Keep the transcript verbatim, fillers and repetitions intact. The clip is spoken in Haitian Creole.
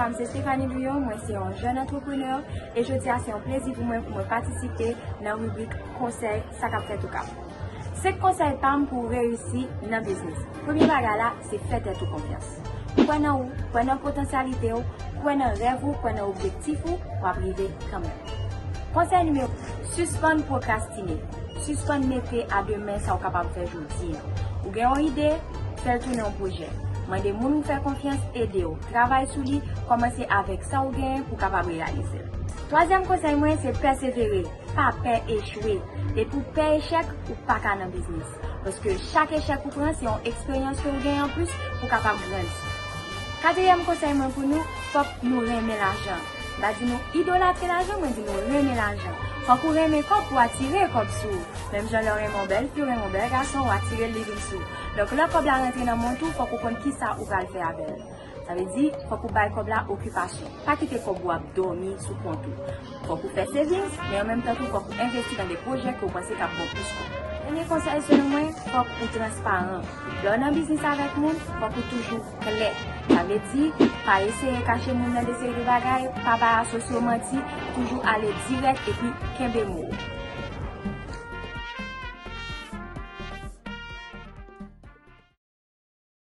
M se Stéphanie Louyon, mwen se yon jèn antreprenè e jodi a se yon plezi pou mwen pou mwen patisipe nan ribrik konsèy sa k ap fèt ou kap. Senk konsèy pa m pou w reyisi nan biznis. Premye bagay la, se fè tèt ou konfyans. Kwè nan ou, kwè nan potansyalite w, kwè nan rèv ou, kwè nan objektif ou, w ap rive kanmenm. Konsèy nimewo, sispann pwokrastine. Sispann mete a demen sa w kapab fè jodi a. Ou gen yon ide, fè l tounen yon pwojè. Mande moun ou fè konfyans ede w. Travay sou li, kòmanse avèk sa w genyen pou w kapab reyalize l. Twazyèm konsèy mwen, se pèsevere. Pa pè echwe. Depi w pè echèk, ou pa ka nan biznis. Paske chak echèk ou pran, se yon eksperyans ke w genyen anplis pou w kapab grandi. Katriyèm konsèy mwen pou nou, fòk nou renmen lajan. M pa di nou idolatre lajan, mwen di nou renmen lajan. Fòk ou renmen kòb pou w atire kòb sou ou. Menm jan lè w renmen yon bèl fi, w renmen yon bèl gason, w atire l, li vin sou ou. Donk, lè kòb la rantre nan men w tou, fòk ou konn kisa ou pral fè avè l. Sa vle di, fòk ou bay kòb la okipasyon. Pa kite kòb ou ap dòmi sou kont ou. Fòk ou fè savings, men an menm tan tou, fòk ou envesti nan de pwojè ke w panse k ap ba w plis kòb. Dènye konsèy, selon mwen, fòk ou transparan. Lè w nan biznis avèk moun, fòk ou toujou klè. Sa vle di, pa eseye kache moun nan de seri de bagay, pa bay asosye w manti, toujou ale dirèk epi kenbe mo w.